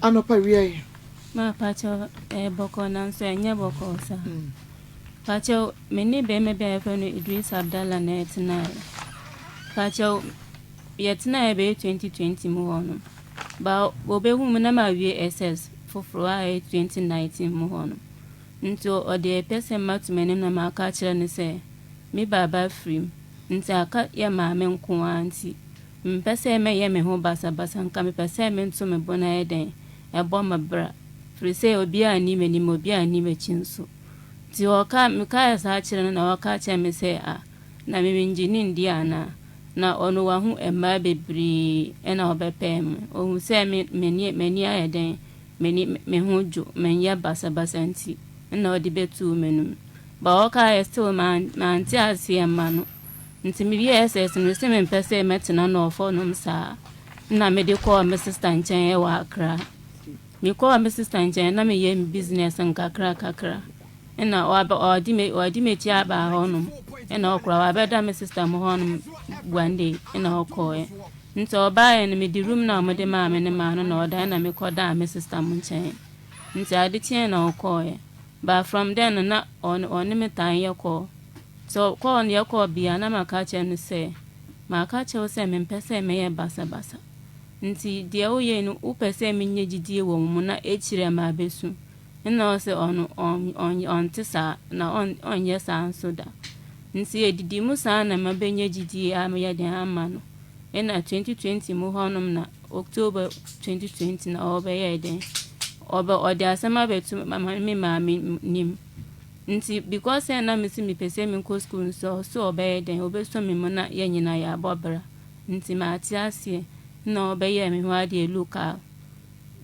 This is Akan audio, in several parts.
Anɔpa wia yi. Ma pakyɛw ɛyɛ bɔkɔɔ nanso ɛnyɛ bɔkɔɔ saa. Pakyɛw me ne bɛrima bi a yɛfrɛ no Idris Abdallah na ɛtenaeɛ. Pakyɛw yɛtenaeɛ bɛyɛ 2020 mu hɔ nom. Ba wɔbɛhu mu na mawie SS foforɔ a ɛyɛ 2019 mu hɔ nom. Nti ɔde ɛpɛ sɛ mato m'anim na maka akyerɛ no sɛ me baaba afiri mu. Nti aka yɛ maame nko ara nti mempɛ sɛ mɛyɛ me ho basabasa, nka mepɛ sɛ mento me bo na ayɛ dɛn ɛbɔ me bra. Firi sɛ obiara nni m'anim, obiara nni m'akyi nso. Nti ɔka mekaeɛ saa kyerɛ no na ɔka kyerɛ me sɛ ah na me mengye ne ndi anaa? Na ɔno wahu mmaa bebree ɛna ɔbɛpɛɛ me. Ɔhu sɛ me m'ani m'ani ayɛ dɛn m'ani me ho dwo, menyɛ basabasa nti ɛna ɔde bɛtuu m'anum. But ɔkaeɛ still mante aseɛ mma no. Nti mewie SS no sɛ mempɛ sɛ mɛtena nɔɔfɔ nom saa. Na mede kɔɔ me sister nkyɛn ɛwɔ Accra. Mekɔɔ me sister nkyɛn na meyɛ me business nkakra kakra. Ɛna ɔde me ɔde m'akyi aba hɔnom. Ɛna ɔkora wabɛda me sister mu hɔnom one day ɛna ɔkɔɔɛ. Nti ɔbaeɛ no, mede room na ɔmode maa me ne maa no na ɔda, ɛna mekɔdaa me sister mu nkyɛn. Nti ade kyeɛ na ɔkɔɔɛ. But from then no na ɔne me tan yɛ kɔɔ. So kɔɔ no yɛkɔɔ bia na maka kyerɛ no sɛ maka kyerɛ wo sɛ mempɛ sɛ mɛyɛ basabasa. Nti deɛ woyɛ no, wopɛ sɛ menyɛ gyidie wɔ wo mu na akyire ma abɛsu. Ɛna ɔsɛ ɔno ɔnte saa na ɔnyɛ saa nso da. Nti yɛdidi mu saa na mabɛnya gyidie a meyɛ den ama no. Ɛna 2020 mu hɔnom na October 2020 na ɔbɛyɛɛ den. Ɔde asɛm abɛto me maame nim. Nti because sɛ na mesi mepɛ sɛ menkɔ school nso, ɔso ɔbɛyɛ den ɔbɛsɔ me mu na yɛn nyinaa yɛabɔ bra. Nti maate aseɛ na ɔbɛyɛɛ me ho adeɛ local.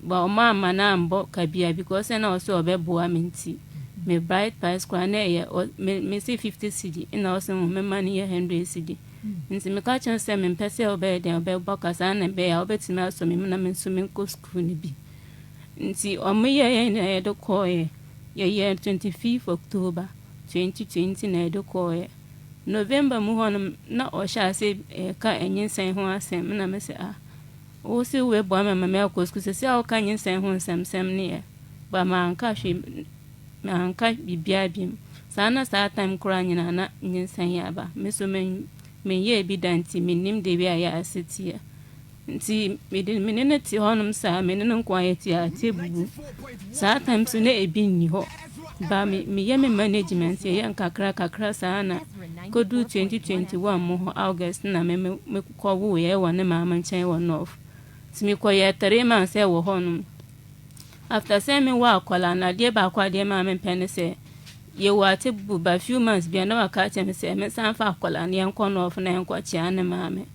But ɔmo amma no ambɔ kabea because sɛ na ɔsɛ ɔbɛboa me, nti me bride price koraa na ɛyɛ me me se 50 cedi, ɛna ɔsɛ mo mɛma no yɛ 100 cedi. Nti meka kyerɛ sɛ mempɛ sɛ ɔbɛyɛ den ɔbɛbɔ kasa na ɛbɛyɛ a ɔbɛtumi asɔ me mu na me nso menkɔ school no bi. Nti ɔmo yɛɛ na yɛde kɔɔɛ. Yɛyɛ 25 October 2020 na yɛde kɔɔɛ. November mu hɔnom na ɔhyɛ ase ɛka ɛnyinsɛn ho asɛm, na me sɛ, ah, wo se wobɛboa me ma me akɔ sukuu, sɛ a woka nyinsɛn ho nsɛmsɛm ne yɛ ba. Manka hwee, manka biribiara biom saa. Na saa time koraa nyinaa na nyinsɛn yɛ aba. Me so menyɛɛ bi da, nti mennim de bi a yɛ ase teɛ. Nti mede me ne no te hɔnom saa, me ne no nko ayɛ te a te bubu saa time so na ebi nni hɔ ba. Me meyɛ me management, yɛyɛ nkakra kakra saa na kɔduru 2021 mu hɔ August na me mekɔwoeɛ wɔ ne maame nkyɛn wɔ North. Nti mekɔyɛ 3 months wɔ hɔnom. After sɛ mewɔ akwadaa no, adeɛ baako adeɛ maa mempɛ ne sɛ yɛwɔ ate bubu ba few months bia na waka kyerɛ me sɛ mensan fa akwadaa no yɛnkɔ North na yɛnkɔ kyea ne maame.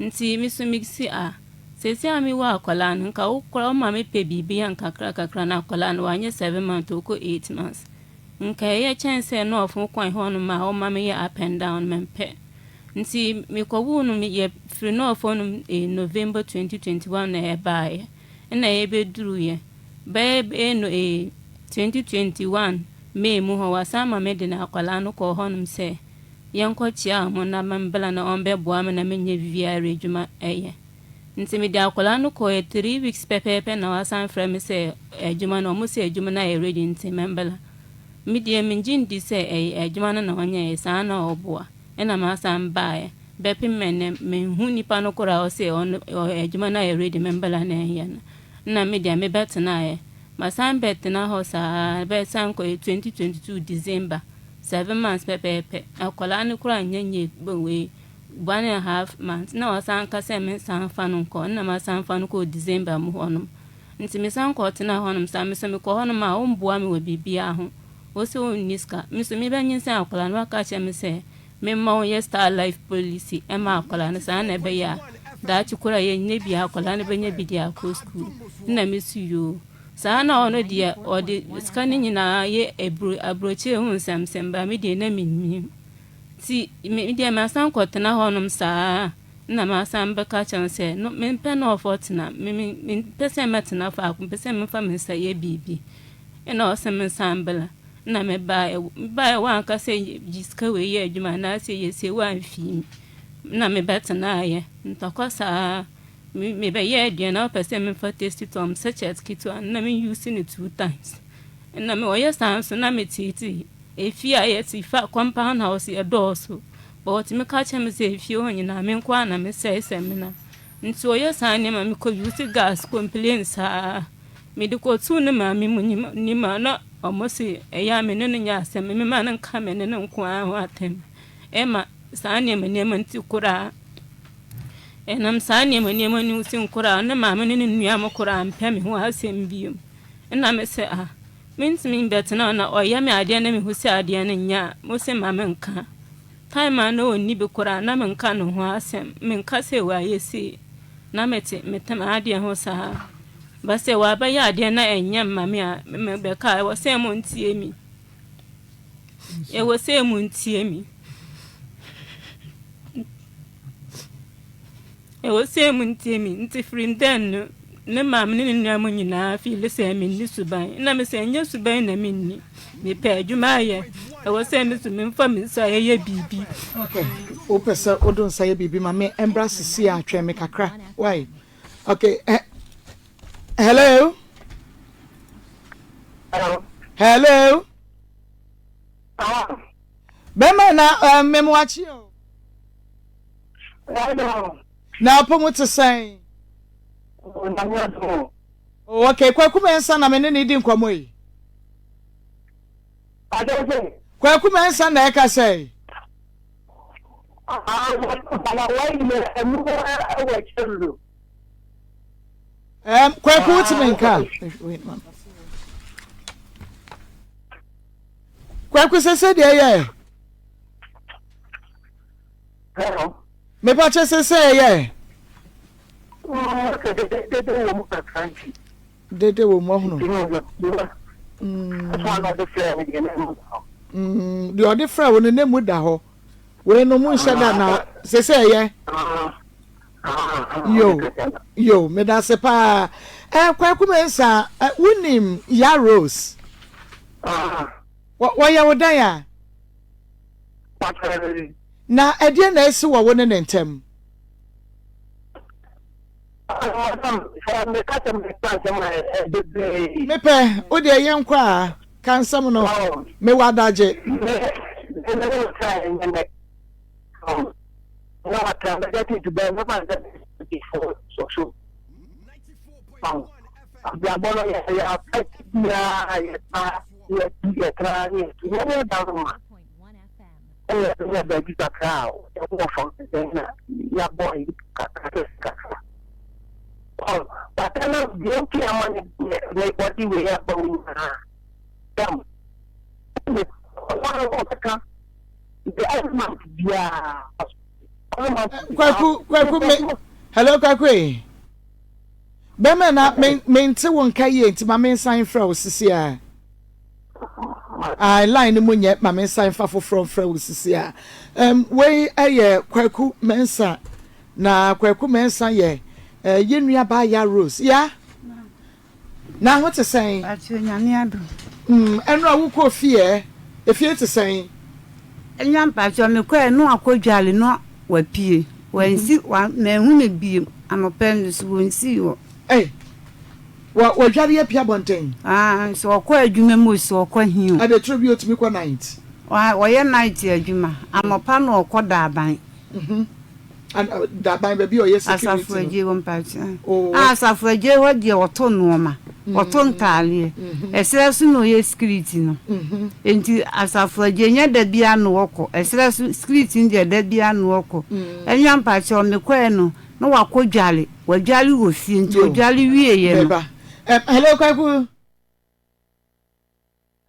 Nti me so mesi a seesei a mewɔ akwadaa no, nka wo koraa woma mepɛ biribi yɛ nkakra kakra na akwadaa no wanyɛ 7 months, ɔkɔ 8 months, nka ɛyɛ kyɛn sɛ North kwan hɔnom a ɔma meyɛ up and down. Mempɛ. Nti mekɔwoo no, yɛ firi North hɔnom November 2021 na ɛbaeɛ, ɛna yɛbɛduruiɛ bɛyɛ bɛyɛ no 2021 May mu hɔ, wasan ma me de na akwadaa no kɔɔ hɔnom sɛ yɛnkɔkyea ɔmo na membla na ɔmbɛboa me na menyɛ VRA adwuma ɛyɛ. Nti mede akwadaa no kɔɛ 3 weeks pɛpɛɛpɛ na wasan frɛ me sɛ adwuma no, ɔmo sɛ adwuma no ayɛ ready nti membla. Me deɛ mengye ndi sɛ ɛyɛ adwuma no na ɔnyɛɛ saa na ɔboa. Ɛna masan baeɛ bɛpem ɛnɛ menhu nipa no koraa. Ɔsɛ ɔno adwuma no ayɛ ready, membla na ɛyɛ no. Na me deɛ mebɛtenaeɛ, masan bɛtena hɔ saa bɛsan kɔyɛ 2022 December, 7 months pɛpɛɛpɛ. Akwadaa no koraa nyɛ nyɛ wei 1.5 months na wasan ka sɛ mensan fa no nkɔ, na masan fa no kɔɔ December mu hɔnom. Nti mesan kɔ tena hɔnom saa. Mesɛ mekɔ hɔnom a ɔmboa me wɔ biribiara ho. Wo sɛ ɔnni sika, me so mebɛnyinsɛn akwadaa no, waka kyerɛ me sɛ memma wɔnyɛ Star Life policy ɛma akwadaa no saa na ɛbɛyɛ a daakye koraa yɛnyɛ bi a akwadaa no bɛnya bi de akɔ sukuu. Na me so yoo saa na ɔno deɛ ɔde sika no nyinaa yɛ aburo aburokyire ho nsɛmsɛm ba. Me deɛ na mennim, nti me deɛ masan kɔtena hɔnom saa na masan bɛka kyerɛ no sɛ no mempɛ na ɔfɔ tena mempɛ sɛ mɛtena faako, mepɛ sɛ memfa me nsa yɛ biribi. Ɛna ɔsɛ mensan bla na mebaeɛ. Mebaeɛ wanka sɛ gye sika wei yɛ adwuma anaasɛ yɛsie, wamfii mi na mebɛtenaeɛ ntɔkwa saa. Me mebɛyɛ aduane a wopɛ sɛ memfa tasty tom sachet ketewa no na me use no two times. Ɛna me ɔyɛ saa nso na me teetee. Efie a yɛte fa compound house yɛ dɔɔso. But ɔtumi ka kyerɛ me sɛ efie hɔ nyinaa me nko ara na mesɛe samina. Nti ɔyɛ saa nneɛma mekɔ use gas complain saa. Mede kɔtoo ne maame mu nim a na ɔmo se ɛyɛ a me ne no nyɛ asɛm me ma no nka me ne no nko ara ho atɛm. Ɛma saa nneɛma nneɛma nti koraa ɛnam saa nneɛma nneɛma no nti koraa ne maame ne ne nua mo koraa mpɛ me ho asɛm bio. Ɛna me sɛ ah mentumi mbɛtena na ɔyɛ me adeɛ na mehu sɛ adeɛ no nyɛ a mo se ma menka. Time a na ɔnni bi koraa na menka ne ho asɛm menka sɛ wayɛ sei na mete mete m'adeɛ ho saa. But sɛ wabɛyɛ adeɛ na ɛnyɛ mma me a mebɛka ɛwɔ sɛ montie me. Ɛwɔ sɛ montie me. Ɛwɔ sɛ montie me. Nti firi dɛn no, ne maame ne ne nua mu nyinaa fiili sɛ menni suban. Na me sɛ ɛnyɛ suban na menni. Mepɛ adwuma ayɛ. Ɛwɔ sɛ me so memfa me nsa yɛ biribi. Okay. Wopɛ sɛ wode nsa yɛ biribi ma me ɛmbra sisi a twɛn me kakra. Why? Okay. Eh, hello? Hello. Hello. Ah. Bɛma na eh, mmemoakye o. Hello. Na apɔ mu te sɛn? Oh, okay, Kwaku Mensah na me ne ne di nkɔmmɔ yi. Kwaku Mensah na ɛka sɛ. Um, Kwaku wotumi nka. Kwaku sɛ sɛ deɛ ɛyɛ. Mepa kyɛ sɛ sɛ ɛyɛ. Dede wɔ mu ɔhono. Deɛ ɔde frɛ wo no ne mu da hɔ. Wei no mu nhyɛ da na sɛ sɛ ɛyɛ. Yo, yo, medase paa. Eh, Kwaku Mensah, eh, wonim Ya Rose? Wɔyɛ wo dɛn a? Na ɛdeɛ na asi wɔ wo ne ne ntam? Mepɛ, wo deɛ yɛnkɔ a, ka nsɛm no, mewɔ adagye. Na watra bɛyɛ tete bɛyɛ bɛfa sɛ fo so so abrabɔ no yɛ yɛ afɛte biara yɛ ta yɛ tu yɛ tra ne yɛ tu yɛ ne da no ma ɛyɛ yɛ baabi kakra a ɛwɔ fam sɛ na yɛabɔ ayi kakra kakra ɔ bata na deɛ nti ama ne ne wɔde wei aba wo nyinaa dam ɛne ɔno ɔbɛka Kwaku, kwaku me, hello kwaku e. Bɛma na me me nte wo nka yie nti ma me nsan mfrɛ wo sisi a. Ah, line no mu nyɛ ma me nsan fa foforɔ mfrɛ wo sisi a. Um, wei ɛyɛ Kwaku Mensah na Kwaku Mensah yɛ uh, yɛ nua baa ya Rose ya. Na ho te sɛn? Pakyɛ Nyame adom. Mm, ɛnora wo kɔɔ fie ɛ? Efie te sɛn? Enya mpakyɛ me kɔɛ no wakɔ dwale no wapue wansi wa manhu no biem anɔpa yi nso wɔnsii hɔ. Ei, wa wadware apue abɔnten? Ah, sɛ ɔkɔ adwuma mu o sɛ ɔkɔ he o. Ɛde toro bi otumi kɔ night? Wa ɔyɛ night adwuma, anɔpa na ɔkɔ daaban. Mhm. Daban baabi a ɔyɛ security no. Asafo Adjei hɔ mpakyɛ. Oh. Ah, Asafo Adjei hɔ deɛ ɔtɔ nnoɔma, ɔtɔ ntaadeɛ. Ɛserɛ so na ɔyɛ security no. Nti Asafo Adjei nyɛ da biara na ɔkɔ. Ɛserɛ so security no deɛ da biara na ɔkɔ. Ɛnwa mpakyɛ mekɔɛ no na wakɔ dwale, wadwale wɔ fie nti ɔdwale wieɛ no. Hello Kwaku.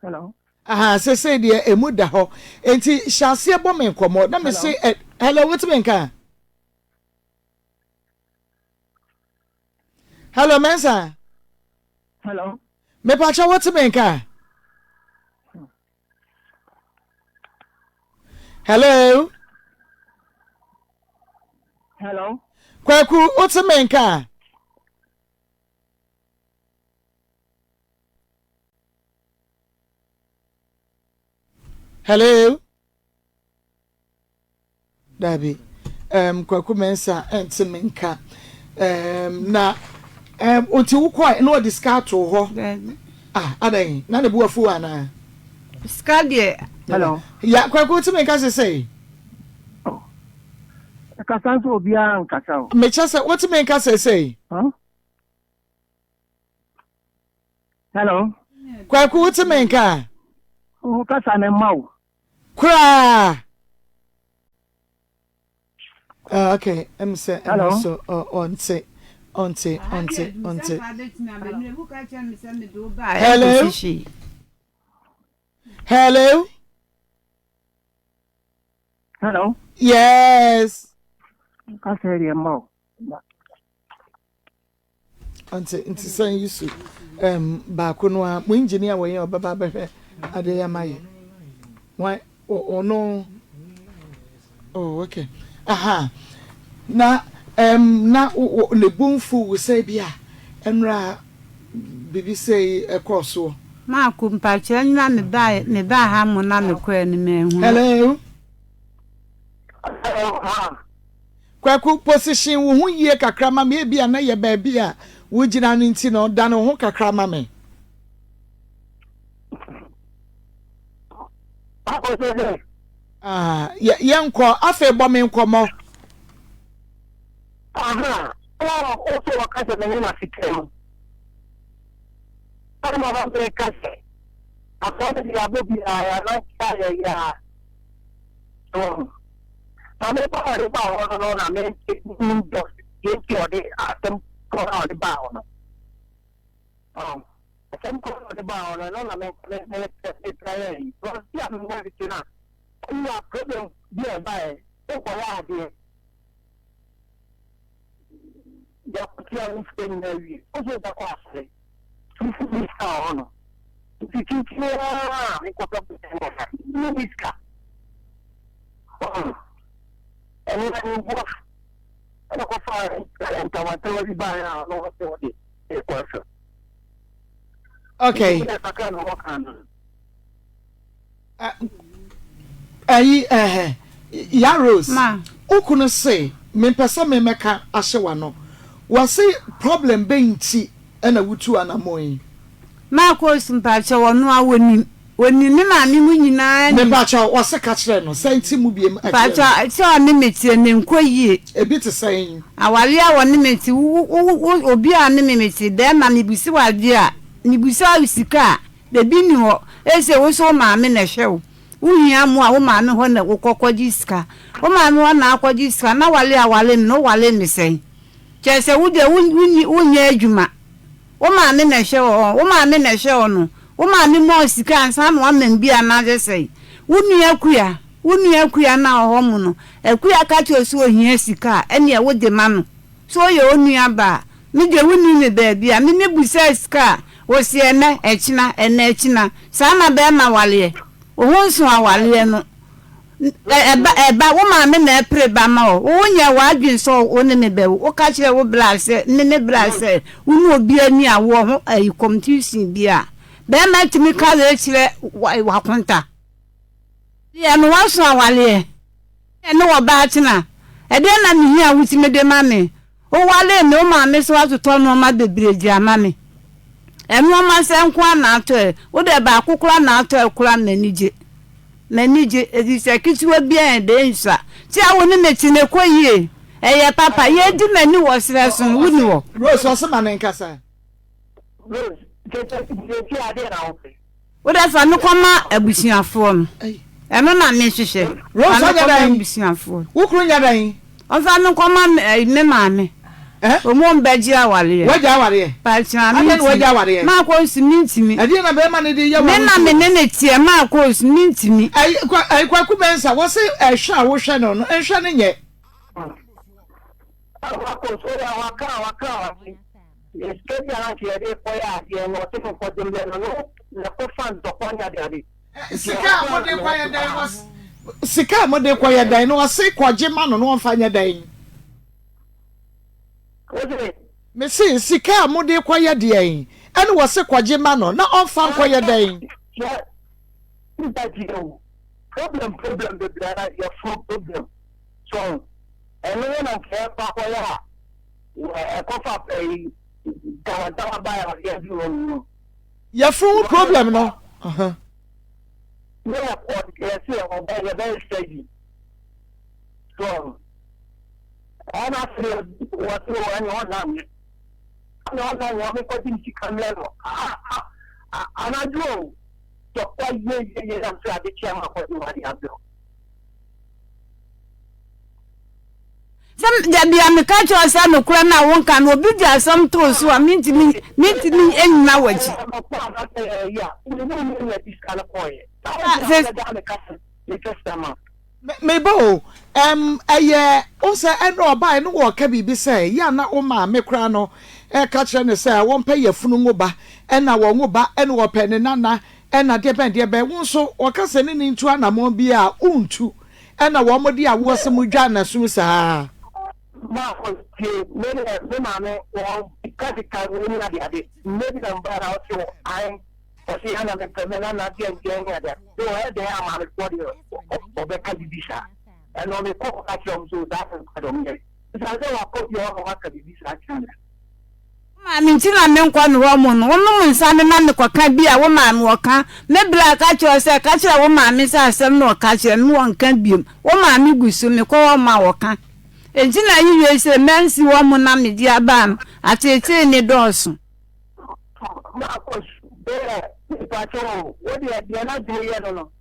Hello. Aha, sesei deɛ emu da hɔ. Enti hyɛ aseɛ bɔ me nkɔmmɔ. Na me se, ɛ, hello, wotumi nka? Hello, Mensa. Hello. Mepakyɛ wotumi nka? Hello. Hello. Kwaku, wotumi nka? Hello. Dabi. Um, Kwaku Mensah ɛnte me nka. Um, na um, nti wokɔe na ɔde sika ato hɔ? Daabi. Ah, adɛn? Na ne bo afuw anaa? Sika deɛ. Hello. Ya, Kwaku, wotumi nka sesei? Oh. Kasa nso obiara nkasa o. Mekyɛ sɛ wotumi nka sesei? Huh? Hello. Kwaku, wotumi nka? Wo kasa ne mma o. Koraa. Ah, okay. Em sɛ ɛno nso ɔnte ɔnte ɔnte ɔnte. Hello. Hello. Hello. Yes. Kasa yɛ mma o. Nti nti sɛn yi su um, baako no a mo engineer wɔ yɛn ɔbɛba abɛhwɛ adeɛ yɛ ama yɛ wɔn ɔno oh okay aha na um, na ne bo mfu wo sɛ bi a ɛnora biribi sɛ yi ɛkɔɔ soɔ. Maako mpakyɛ nnora me baa me baa ha mo na me kɔɛ no manhunu. Hello. Hello, ma. Kwaku, position wo ho yie kakra ma me, ebia na yɛ baabi a wogyina no nti no, dane wo ho kakra ma me. Ah, yɛnkɔ, afei bɔ me nkɔmmɔ. Aha, oh, ɔsɛ wɔka sɛ mene na sika mu. Ɛna mama meka sɛ, akɔɔ no de abɔ biara, yɛanante ayɛ yɛ a. So na me ba a ɔde baa hɔ no no na me nim dɔ deɛ nti ɔde asɛm korɔ na ɔde baa hɔ no. Asɛm korɔ na ɔde baa hɔ no ɛno na me me me me pra yɛ yi. Because bi a me wɔ tete na ɔnya problem bi a ɛbaeɛ wokɔyɛ adeɛ yɛakɔtua wo sika nyinaa wie wo so wobɛkɔ asɔre tufu bi sika wɔ hɔ no nti kyinkyini ara mekɔpɛ wɔ ha ne bi sika. Ɛno na ne bo afu ɛna kɔfa ntawantawa bi baeɛ a na ɔsɛ ɔde ɛkɔ so. Okay. Nti kakra na ɔka no. Ayi ɛhɛ ya Rose. Ma. Wo kunu se mempɛ sɛ memɛka ahyɛ w'ano. Wɔse problem bɛn nti na wotu anamɔn yi? Marcos mpakyɛw ɔno a wonim onim me maame mu nyinaa nim. Mepakyɛw ɔse ka kyerɛ no sɛ nti mu biem kyerɛ no. Mpakyɛw sɛ ɔne me teɛ no nkɔ yie. Ebi te sɛn? Awareɛ a ɔne me te wo wo wo obi a ɔne me me te bɛɛma mebisa wo adeɛ a mebisa wo sika a bebi nni hɔ ese wo so wo maame na ɛhwɛ wo wo hia mmoa a wo maame hɔ na wokɔ kɔgye sika wo maame hɔ na akɔgye sika na wale a wale me no wo wale me sɛn kyerɛ sɛ wo deɛ wo wo wonyɛ adwuma. Wo maame na ɛhwɛ wo ɔ, wo maame na ɛhwɛ wo no, wo maame ma wo sika ansa na wama me bi anaasɛ sɛn? Wo nua Akua, wo nua Akua no a ɔwɔ hɔ mo no, Akua ka kyerɛ wo sɛ ohia sika a, ɛnneɛ wode ma no. Sɛ ɔyɛ wo nua ba a, me deɛ wonnim me baabi a, me mebusaa sika a, ɔse ɛnnɛ, ɛkyena, ɛnnɛ, ɛkyena. Saa na bɛrima wareɛ. Wo ho nso awareɛ no. Ɛba, ɛba, wo maame na ɛpere ba ma wo. Wo nyɛɛ w'adwene sɛ wo ne me bɛwo. Woka kyerɛɛ wo bra sɛ, ne me bra sɛ, wo ne obi ani a wɔ ho ayi competition bi a, bɛrima tumi ka wei kyerɛ w'akonta. Deɛ no woaso awareɛ. Ɛne ɔbaa tena. Ɛdeɛn na mehia a wotumi de ma me? Wowaree me, wo maame nso atotɔ nnoɔma bebree de ama me. Nnoɔma sɛn nko ara na atɔ ɛ? Wo deɛ baako koraa na atɔ ɛ koraa m'ani gye. M'ani gye, ɛfiri sɛ ketewa biara yɛ dɛ nsua. Te a wo ne me te no ɛkɔ yie, ɛyɛ papa. Yɛredi m'ani wɔ serɛ so no, wonni hɔ. Rose, ɔse ma no nkasa. Rose, kyerɛ sɛ seesei adeɛ na wopɛ? Wo deɛ fa me kɔma abusuafoɔ no. Ɛno na mehwehwɛ. Rose Fa me ɔnyɛ kɔma dɛn? abusuafoɔ. Wo kunu nyɛ dɛn? Ɔmfa me nkɔma me ɛyi me maame. Eh? Ɔmo mbɛgye awareɛ. Wagya awareɛ? Pakyɛ Adɛn na mentimi. wagya awareɛ? Maakɔ nso mentimi. Ɛdeɛn na bɛrima no de yɛ wo Me a na wonti me wo? ne no teɛ maakɔ nso mentimi. Ɛyi kwa ɛyi Kwaku Mensah wɔse ɛhwɛ a wohwɛ no no nhwɛ no nyɛ. Wakɔ nso ɔyɛ waka waka wate. Sika bi a na anka yɛde rekɔyɛ adeɛ no, ɔse menkɔgye mbrɛ no, no na ɛkɔfa ntɔkwa ne adeade. Sika a mode kɔyɛ dɛn no ɔse. Sika a mode kɔyɛ dɛn no ɔse kɔgye ma no na ɔmfa nyɛ dɛn. Wose. Mese sika a mode kɔyɛ deɛn ɛna ɔse kɔgye ma no na ɔmfa nkɔyɛ dɛn. Yɛ nipa ti o problem problem bebree ara yɛforo problem so ɛno yɛ na nka yɛkɔ akɔyɛ a. Ɛkɔfa ɛyi tawantawa baeɛ a ɔde aduru hɔ no. Yɛfunu ho problem no. Ne yɛ yɛsi ɔbɛ yɛbɛyɛ surgery. So ɛna afei wɔte wɔ ɛna ɔnam yɛ ɛna ɔnam yɛ ɔmo kɔgye ne sika mmerɛ no anadwo o tɔkwa yie yie yie nam sɛ ade kyɛ ma kɔgye wɔ ade abrɛ. Sɛ da bia meka kyerɛ wo sɛ nokorɛ no a wonka no, obi de asɛm to wo so a, mentumi mentumi nnyina w'akyi. Me ba o, ɛm, ɛyɛ, wohu sɛ ɛna ɔbaeɛ no wɔreka biribi sɛ, yɛ a na wo maame koraa no ɛreka kyerɛ no sɛ wɔmpɛ yafunu ngo ba, ɛna wɔnwo ba, ɛna wɔpɛ ne nana, ɛna deɛ bɛn deɛ bɛn, wo nso wɔka sɛ ne ne ntu anamɔn bi a wontu. Ɛna wɔn de awoɔsɛm dwa n'asom saa. Ma tie me deɛ me maame wɔn sika sika wei ne ade ade mme bi na mbaa na ɔse wɔ ae ɔse ana me pɛ me nana deɛ nkyɛn ne ade ade de ɔyɛ dɛn a maame foɔ deɛ ɔbɛka bibi saa ɛno me kɔ kɔka kyerɛ ɔmo so saa asɛm kora deɛ ɔmo yɛ nsa sɛ wakɔ fie hɔ na waka bibi saa kyerɛ me. Wo maame nti na menkɔ ne hɔ mo no, wonom nsa no na mekɔka bi a wo maame ɔka, me bra ka kyerɛ wo sɛ ka kyerɛ wo maame sɛ asɛm no ɔka kyerɛ me ɔnka biom, wo maame gu so mekɔ hɔ ma ɔka. Enti na yi wiei sɛ mansi hɔ mo na mede aba no, ateetee ne dɔɔso. Marcus, Bɛɛ, mepakyɛw o, wo deɛ, deɛ n'adwene yɛ no no,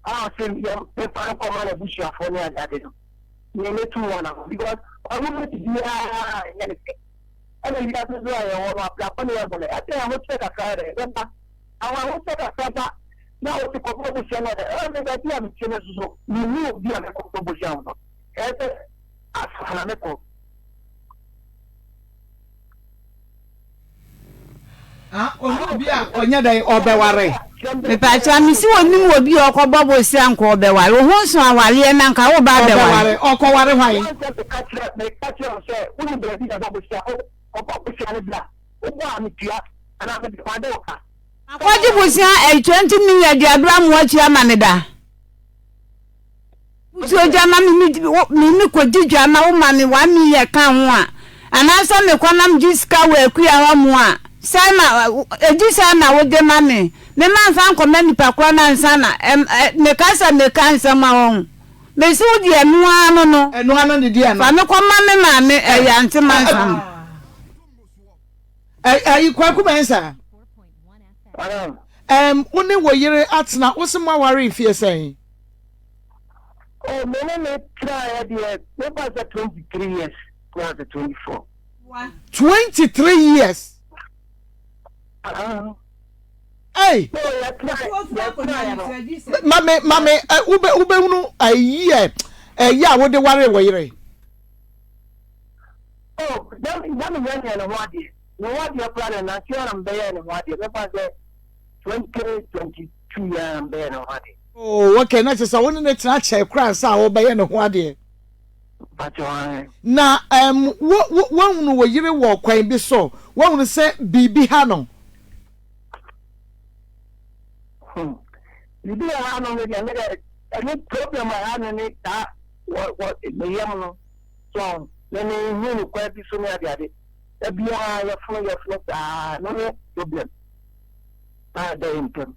a ɔse yɛ memfa no nkɔma n'abusuafoɔ ne adeade no, me mɛtu wɔn ano because ɔno no biribiara nyɛ ne fɛ. Ɛna wiase nso a yɛwɔ no abrabɔ ne yɛbɔ no ɛsɛ ahokyerɛ kakra yɛ dɛ ɛbɛba awɔ ahokyerɛ kakra ba na wote kɔbɔ bosea no dɛ ɛwɔ me baabi a mete no nso so menni obi a mɛkɔbɔ bosea ho no ɛyɛ sɛ asafo na mekɔ. Ah, ɔne obi a ɔnyɛ dɛn ɔbɛware. Mepakyɛw mese onim obi a ɔkɔbɔ bosea nka ɔbɛware wo ho nso awareɛ na nka wo ba abɛware. Ɔbɛware ɔkɔware hwan. Wɔn sɛ meka kyerɛ meka kyerɛ wo sɛ wonim baabi a ɛbɔ bosea ɔbɔ bosea no bra wobɔ a metua anaa mede made wo ka. Makɔgye bosea ɛyi 20 million de abra mo atua ma me da. Wotu ogya ma me me me kɔdi dwa ma woma me 1 million ka ho a, anaasɛ mekɔ na megye sika wɔ akua hɔ mo a, sɛn na ɛdi sɛn na wode ma me? Me ma mfa nkɔma nipa korɔ no ansa na meka sɛ meka nsɛm a wɔho. Mese wo deɛ ɛno ara no no. Ɛno ara no ne deɛ no. Fa me kɔma me maame ɛyɛ ante mansa no. Ayi Kwaku Mensah. Um, wo ne wo yere atena, wo se mo aware mfie sɛn? Oh, me ne ne tenaeɛ deɛ, mefa sɛ 23 years, na sɛ 24. 23 years? Uh, Hey! Mame, mame, eh, wobɛ, wobɛhunu ayi ɛ, ɛyɛ a wode ware wɔ yere. Oh, na na meyɛ ne ho adeɛ. Ne ho adeɛ koraa na nansi ara na mebɛyɛɛ ne ho adeɛ. Mɛfa sɛ 2022 yi ara na mebɛyɛɛ ne ho adeɛ. Oh, okay, na kyerɛ sɛ wo ne no tena kyɛe koraa ansa a wobɛyɛ ne ho adeɛ. Mpakyɛw, ae. Na um, wo, wo, woahunu wo yere wɔ kwan bi so? Woahunu sɛ biribi ha no? Hmm. Biribi ha no, me deɛ, me deɛ, ɛne problem a ɛha no ne saa wɔ, wɔ, me yam no. So, me me hu no kwan bi so ne ade ade. Da biara yɛfono yɛfono saa, ɛno ne problem a ɛda yɛn ntam.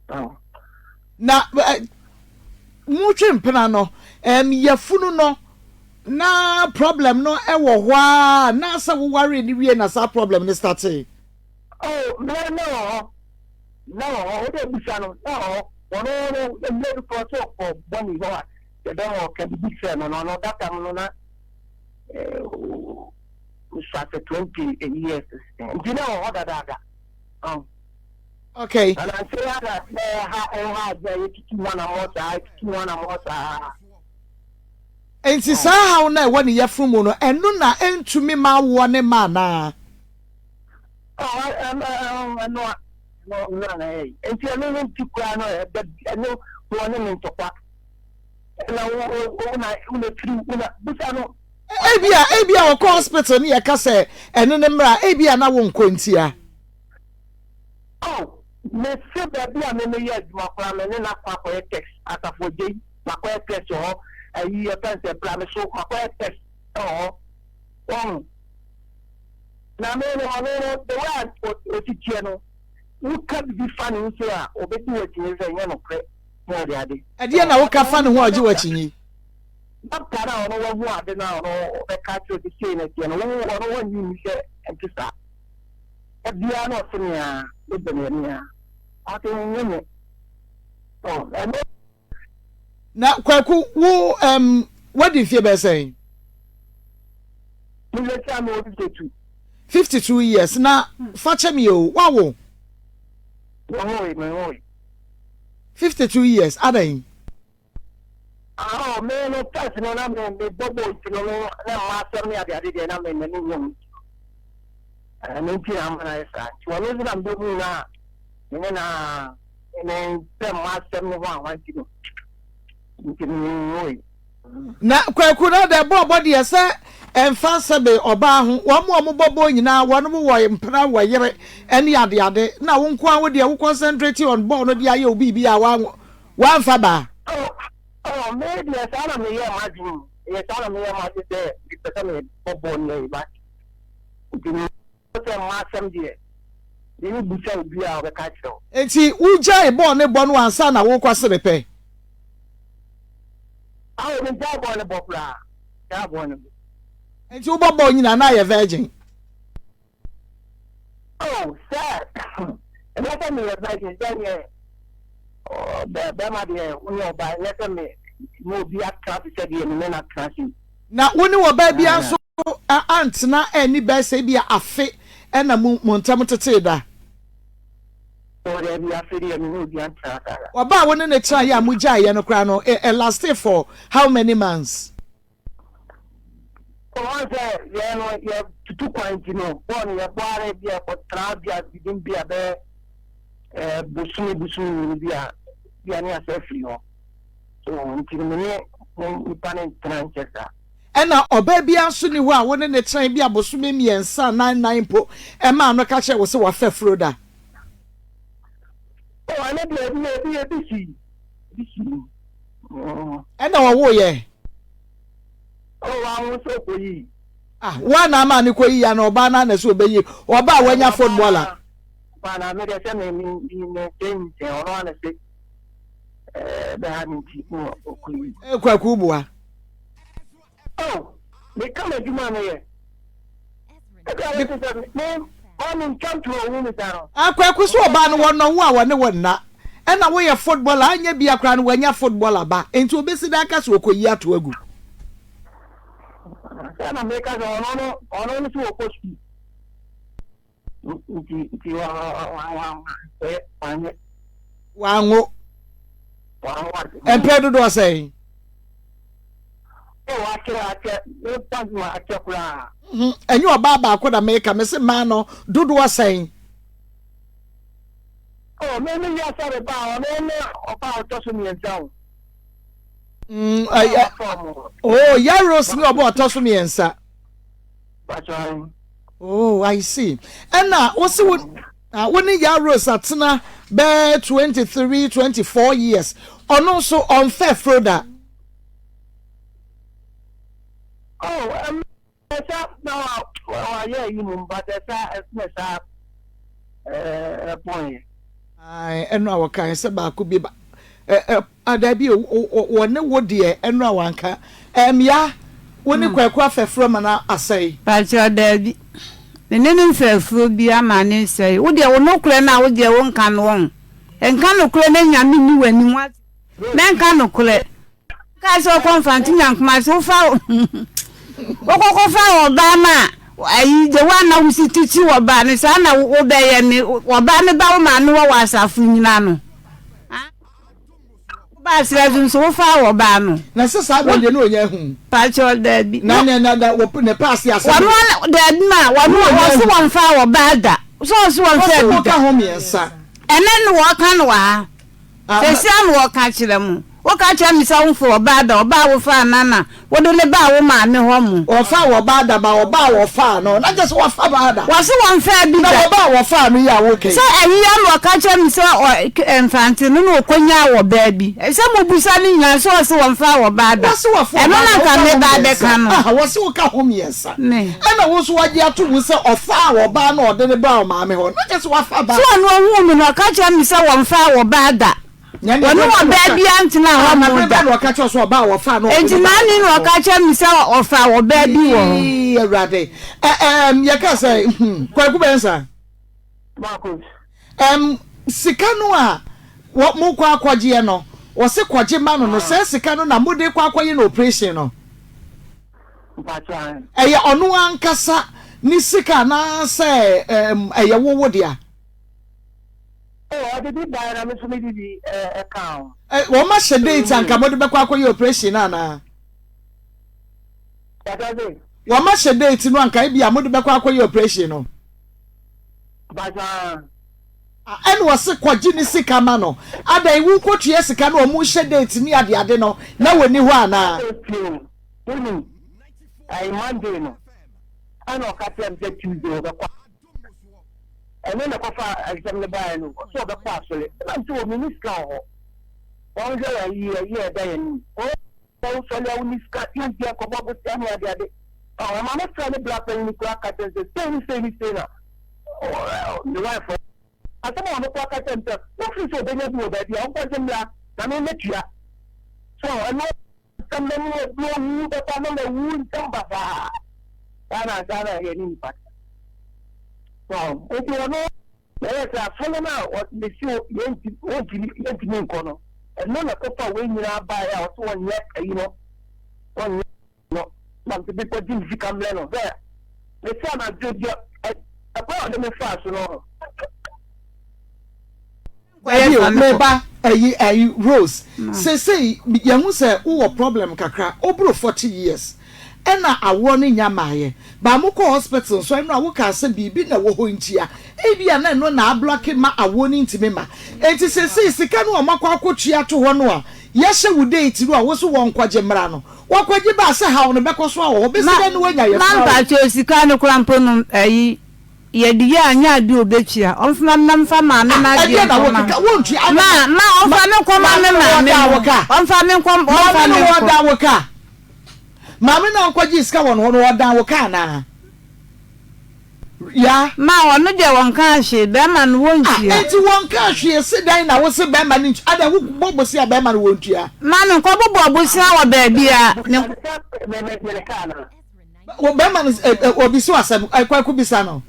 Oh. Na motwe mpena no, um, yafunu no, na problem no ɛwɔ hɔ a, na sɛ wowaree no wie na saa problem no startee? Oh, na na wɔ hɔ. Na wɔ hɔ, wode bisa no, na wɔ hɔ. Ɔno no, mmerɛ bi kɔ sɛ ɔkɔ bɔ ne hɔ a, yɛbɛma ɔka biribi kyerɛ no no, ɔno that time no na mesua sɛ 20 years nti na wɔ hɔ dadaada. Oh. Okay. Ananse ya na ɛha ɛha adze a yɛtutu ho anammɔ saa yɛtutu ho anammɔ saa. Nti saa haw no a ɛwɔ ne yafunu mu no, ɛno na ɛntumi ma awoɔ ne ma anaa? Oh, ɛno a, ɛno na ɛyɛ. Nti ɛno no nti koraa no ɛno wɔ ne me ntɔkwa. Ɛna wo wo na wo na firi wo na bisa no. Ebia ebia ɔkɔ hospital ne yɛka sɛ ɛno ne mmra ebia na wonkɔ ntia. Oh, mese baabi a me meyɛ adwuma koraa me ne no akɔ akɔyɛ test, Asafo Agyei, makɔyɛ test wɔ hɔ, ayi yɛfrɛ no sɛ Brame so, makɔyɛ test wɔ hɔ. Wahu? Na me no, ɔno no, the way a ɔsi teɛ no, woka biribi fa ne ho sei a, ɔbɛdi w'akyinnye sɛ ɛnyɛ nokorɛ ne ade ade. Ɛdeɛn na woka fa ne ho a ɔgye w'akyinnye? Dɔkta no a ɔno wahu ade no a ɔno ɔbɛka akyerɛ wo sɛ sei na ɛteɛ no, wo ɔno wannye nni sɛ ɛnte saa. Da biara na ɔse me ara, mebɔ me ani ara. Ɔse nyɛ me. Oh, ɛno. Na Kwaku, wo um, wadi mfie bɛyɛ sɛn? Me sɛ mewɔ 52. 52 years na fa kyɛ me o, wawo? Menwoe, menwoe. 52 years, adɛn? Ah, oh, me no first no na me me bɔ bɔ nti no me na mma asɛm ne ade ade deɛ na me m'ani nyɛ ho nti no ɛno nti na ama no ayɛ saa nti ɔno nso na mebɛhu no a me ne na me mpɛ mma asɛm no ho ahwa nti no nti menwoe. Na Kwaku no dɛ bɔɔbɔ deɛ sɛ ɛmfa sɛbe ɔbaa ho wɔn a wɔbɔ bɔɔl nyinaa wɔn wɔ mpena wɔ yere ɛne adeade na wo nko ara wo deɛ wo concentrate on bɔɔl no de ayɛ wo biribi a Woamfa baa? Oh, oh, me deɛ saa na meyɛɛ m'adwene o. Ɛyɛ saa na meyɛɛ m'adwene sɛ mepɛ sɛ mebɔ bɔɔl no ayi, but nti no sɛ m'asɛm deɛ, me wo bisa obi a ɔbɛka akyerɛ wo. Nti wogyae bɔɔl no bɔ no ansa na worekɔ serepɛ? Awo, megyae bɔɔl no bɔ koraa, gyae bɔɔl no bɔ. Nti wobɔ bɔɔl nyinaa na ayɛ virgin? Oh, sɛ ɛnyɛ sɛ meyɛ virgin sɛ neɛ bɛrima deɛ wo ne ɔbaa ɛnyɛ sɛ me ne obi atena ase sɛ deɛ me ne no atena ase. Na wo ne ɔbaa biara nso antena anni bɛyɛ sɛ ebia afe ɛna mo mo ntam tetee da? Oh, daabi, afe deɛ me ne obi antena saa da. Ɔbaa a wo ne no tenaeɛ a mogyaeɛ no koraa no, ɛ lasted for how many months? Ɔhan sɛ yɛn no yɛtutu kwan nti no bɔɔl no yɛbɔ ara bi a yɛkɔtra bi a bidin bi a bɛyɛ ɛɛ bosome bosome mmienu bi a bi a ne asɛ afiri hɔ so nti no me ne ne nipa ne ntena nkyɛ saa. Ɛna ɔbaa biara nso nni hɔ a wo ne no tena bi a bosome mmiɛnsa anaa nnan mpo ɛmaa no ka kyerɛɛ wo sɛ wafa afuro da? Oh, ɛno deɛ ebi ebi ebi si ebi si. Ɛna ɔwoo yɛ. Oh, wawo sɛ ɔkɔyi. Ah, wo a na ama ne kɔyi ya na ɔbaa no na sɛ ɔbɛyi ɔbaa a wanya footballer. Ɔbaa na me deɛ sɛ me me me me sɛ nkyɛn ɔno ana sɛ ɛɛ bɛha ne nti na ɔkɔyi. Kwaku boa. Oh, meka m'adwuma a meyɛ. Ɛka me sɛ me ma mentwa ntoro owu me saa no. Akwaku sɛ ɔbaa no wɔnɔ wo a wɔne wo nna. Ɛna woyɛ footballer anyɛ bia koraa no wanya footballer ba nti obesi dan aka sɛ ɔkɔyi ato agu. Sɛ na meka sɛ ɔno no ɔno no sɛ ɔkɔ sukuu. Nti nti wa wa wa wa wa wanyɛ. Wanwo. Wanwo ase. Mpɛ dodoɔ sɛn? O akyɛ akyɛ mepa ma akyɛ koraa. Mhm, ɛnyɛ ɔbaa baako na meka me se mmaa no dodoɔ sɛn? O me me wiase a mebaa ɔno ne ɔbaa ɔtɔ so mmiɛnsa o. Mm, ɛyɛ oh Yaros ne ɔbaa ɔtɔ so mmiɛnsa. Pakyɛ. Oh, I see. Ɛna wo se wo ah, wo ne Ya Rose atena bɛɛ 23, 24 years. Ɔno nso ɔnfɛ fro da. Oh, um, ɛsa na wayɛ yi mu but ɛsa ɛsɛ saa ɛpɔn yɛ. Ɛno a wɔkae sɛ baako bi ba Ah dabi o, wɔ ne wo deɛ ɛno a wanka. Ɛɛm ya, wo ne Kwaku afɛfrɛ ma no asɛe. Pakyɛw dabi, me ne no mfɛfrɛ biara ma no nsɛe. Wo deɛ wo nokorɛ no a wo deɛ wo nka no wɔn. Nka nokorɛ na Nyame nni w'anim wate. Mɛnka nokorɛ. Wokae sɛ wokɔ Mfante Nyankomase wofa wokɔkɔ fa ɔbaa no a ayi de wo ana wosi tikyi ɔbaa no saa na wobɛyɛ ne ɔbaa no ba wo maame wɔ wɔ asafo nyina no. Wobaa serɛ so nso wofaa wɔ baa no. Na sɛ saa berɛ deɛ na ɔnya ahu. Pakyɛ daabi. Na na na na wɔ ne paase asɛm. Wɔn ana daabi ma wɔn wɔsi wɔn faa wɔ baa da. Sɛ ɔsi wɔn faa bi da. Ɔsi wɔka ho mmiɛnsa. Ɛnɛ no wɔka no wɔ ha. Sɛsi ano wɔka kyerɛ mo. Woka kyerɛ me sɛ wofaa ɔbaa da, ɔbaa a wofaa no na wode no baa wo maame hɔ mo. Wɔfaa ɔbaa da ma ɔbaa a wɔfaa no, na kyerɛ sɛ wɔafa baa da. Wɔse wɔmfaa bi Na da. ɔbaa a wɔfaa no yi a woka yi. Sɛ ayi a na ɔka kyerɛ me sɛ ɔ, k, Mfante no na ɔkɔnyaa ɔbaa bi. Sɛ mobisa no nyinaa sɛ ɔse wɔmfaa ɔbaa da. Wɔse wɔfa Ɛno ɔbaa na da, anka woka ho meba mmiɛnsa. abɛka no. Aha, wɔse woka ho mmiɛnsa. Me. Ɛna wo nso woagye ato mu sɛ ɔfaa ɔbaa na ɔde no baa ɔmaame hɔ, na kyerɛ sɛ wafa baa. Sɛ ɔno ɔhuu me no, ɔka kyerɛɛ me sɛ wɔmfaa ɔbaa da. Wɔne ɔbaa biara ntenaa hɔ mmoo da. Enti naani na ɔka kyerɛ me sɛ ɔfaa ɔbaa bi wɔ hɔ. Awurade, yɛka sɛ hmm, Kwaku Bɛnsa. Um, sika no a mokɔ akɔgyeɛ no, wɔse kɔgye ma no no, sɛ sika no na mode kɔ akɔyɛ no operation no. Ɛyɛ ɔno ankasa ne sika anaasɛ ɛyɛ wo wo dea? Oh, ɔde bi baeɛ na me nso mede bi kaa ho. Wɔn ahyɛ date anka mode bɛkɔ akɔyɛ operation no anaa? Pata se. Wɔn ahyɛ date no anka ebi a mode bɛkɔ akɔyɛ operation no. Pata. Ɛna ɔse kɔgye ne sika ma no. Adan wokɔtua sika no ɔmo hyɛ date ne adeade no na wɔni hɔ anaa? Wonim, ɛyɛ Monday no, ɛna ɔka kyerɛ me sɛ Tuesday ɔbɛkɔ. Ɛno na ɛkɔfaa asɛm no baeɛ no, ɔsɛ ɔbɛkɔ asɔre. Ɛna mese wɔ menni sika wɔ hɔ. Wɔnhwɛ yɛn yie, ayie a ɛda yɛn anim. Wɔn wosɔre a wonni sika, yɛntua nkɔbɔ bosea ne adeade. Ɔma me frɛ ne bra panyin koraa ka kyerɛ no sɛ sei ne sei ne sei na ne wife asɛm a ɔno koraa ka kyerɛ no sɛ wofiri sɛ ɔbɛnya bi wɔ baabi a ɔnkɔgye mmra na me mɛtua. So ɛno Sɛ m'ani abu owu bɛba na mawu ntɛm basaa. Saa na saa na yɛne nnipa te. So nti ɔno ɛyɛ sɛ asɔre no a mesi yɛntumi yɛntumi nkɔ no ɛno na kɔfa wei nyinaa baeɛ a ɔsɛ wɔnyɛ ayi no wɔnyɛ no na mede bɛkɔgye ne sika mmerɛ no sɛ mesi anadwo deɛ ɛkwan a ɔde me faa so no. Dabi o, me ba ɛyi ɛyi Rose, sesei yɛhu sɛ wowɔ problem kakra, woboro 40 years ɛna awoɔ no nnya mmaeɛ, but mokɔɔ hospital nso ɛno a wokaa sɛ biribi na ɛwɔ hɔ ntia, ebia na ɛno na ablocke ma awoɔ no ntumi mma, enti sesei sika no a wɔakɔ akɔtua ato hɔ no a yɛahyɛ wo date no a wo so wɔnkɔgye mmra no, wɔkɔgye ba a sɛ haw no bɛkɔ so awɔ hɔ, bɛsi dɛn na woanya Ma yɛfra wo? mpakyɛw sika no koraa mpo no ɛyi Yɛde yɛ a nyɛ ade a obetua. Ɔmfa me mfa maame no Ah, adeɛ ɛdeɛ na nkɔma. wokeka wontua adɛn Ma na ma ma ɔmfa me nkɔma maame me no maame wɔdaa no. wo ka Ɔmfa me nkɔ maame ɔmfa no me nkɔ. wɔdaa wo ka maame no a wokɔgyee sika wɔ no hɔ no ɔdaa wo ka anaa ya Ma ɔno deɛ wɔnkaa hwee, bɛrima no ah wɔntua. enti wɔnkaa hwee se dɛn na wose bɛrima no ntua adɛn wobɔ bosea bɛrima no wɔntua. Ma me nkɔbobɔ bosea wɔ baabi a me. Me me me ka anaa? Wɔ bɛrima no ɛ ɛ obi so asɛm ɛ kwaku bisa no.